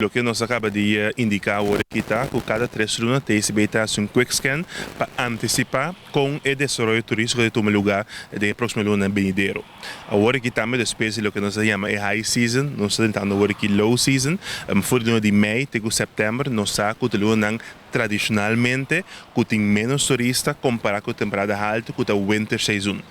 Loke nos a kaba di indiká awor aki ta ku kada 3 luna TCB ta hasi un quick scan pa antisipá kon e desaroyo turístiko ta tuma lugá den e próksimo luna benidero. Awor aki tambe, despues di loke nos ta yama e high season, nos ta entrando awor aki low season, for di luna di mei te ku sèptèmber, nos sa ku e lunanan tradishonalmente ku tin menos turista kompará ku temporada haltu, ku ta winter season.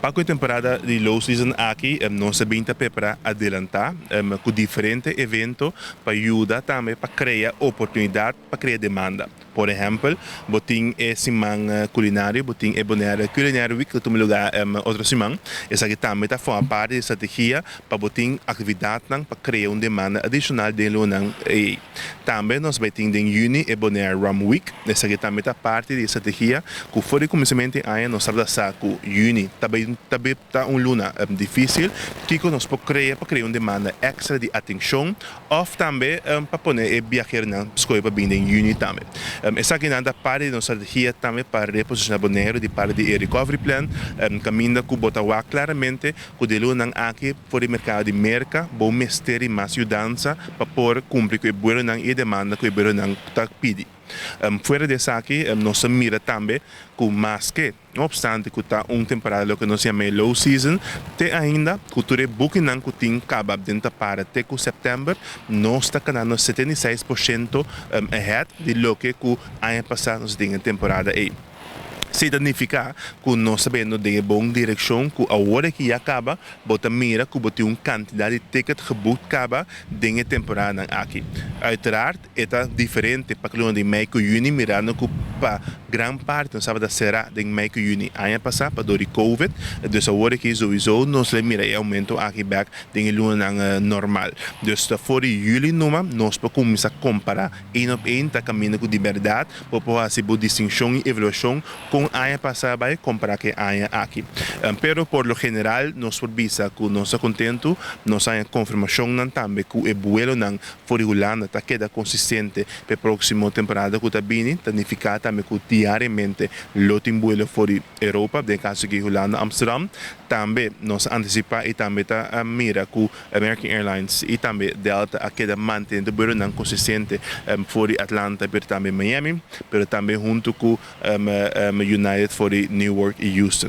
Pa ku temporada di low season aki, nos a bin ta prepará adelantá ku diferente evento pa yuda tambe pa krea oportunidat, pa krea demanda. Por ehèmpel, bo tin e siman kulinario, bo tin e Bonaire Culinary Week ku ta tuma lugá otro siman. Esaki tambe ta forma parti di strategia pa bo tin aktividatnan pa krea un demanda adishonal den lunanan ei. Tambe nos ta bai tin den yüni e Bonaire Rum Week. Esaki tambe ta parti di strategia ku for di kuminsamentu di aña nos sa ku yüni tambe ta un luna difísil, kiko nos por krea pa krea un demanda èkstra di atenshon òf tambe pa pone e biaheronan skohe pa bin den yüni tambe. Esakinan ta parti di nos strategia tambe pa reposishoná Boneiru di parti di e recovery plan, kaminda ku bo ta wak klaramente ku den lunanan aki for di merkado di Merka bo mester di mas yudansa pa por kumpli ku e buelonan i e demanda ku e buelonan ta pidi. Fuera di esaki, nos a mira tambe ku maske no opstante ku ta un temporada loke nos yama low season, te ainda ku tur e bookingnan ku tin kaba den tapara te ku sèptèmber, nos ta kanando 76% ahead di loke ku aña pasá nos tin e temporada ei. Esei ta nifiká ku nos ta bayendo den bon direkshon, ku awor ku ya kaba, bo ta mira ku bo tin un kantidat di ticket geboekt kaba den e temporada aki. Uiteraard, ta diferente pa luna di mei ku yüni, mirando ku pa gran parti nos tabata será den mei ku yüni aña pasá pa dor di COVID, dus awor aki sowieso nos lo mira e oumento aki bèk den luna normal. Dus for di yüli numa nos por kuminsá kompará één op één, ta kaminda ku di berdat por hasi distinshon i evaluashon ku aña pasá bai kompará ku aña aki. Pero por lo general nos por bisa ku nos ta kontentu, nos tin konfirmashon tambe ku e buelonan for di Hulanda ta keda konsistente pa e próksimo temporada ku ta bini, ta nifiká tambe ku diariamente lo tin buelo for di Europa, den kaso aki Hulanda, Amsterdam. Tambe nos a antisipá i tambe ta mira ku American Airlines i tambe Delta a keda manteniendo buelonan konsistente for di Atlanta, pero tambe Miami, pero tambe huntu ku United for di Newark i Houston.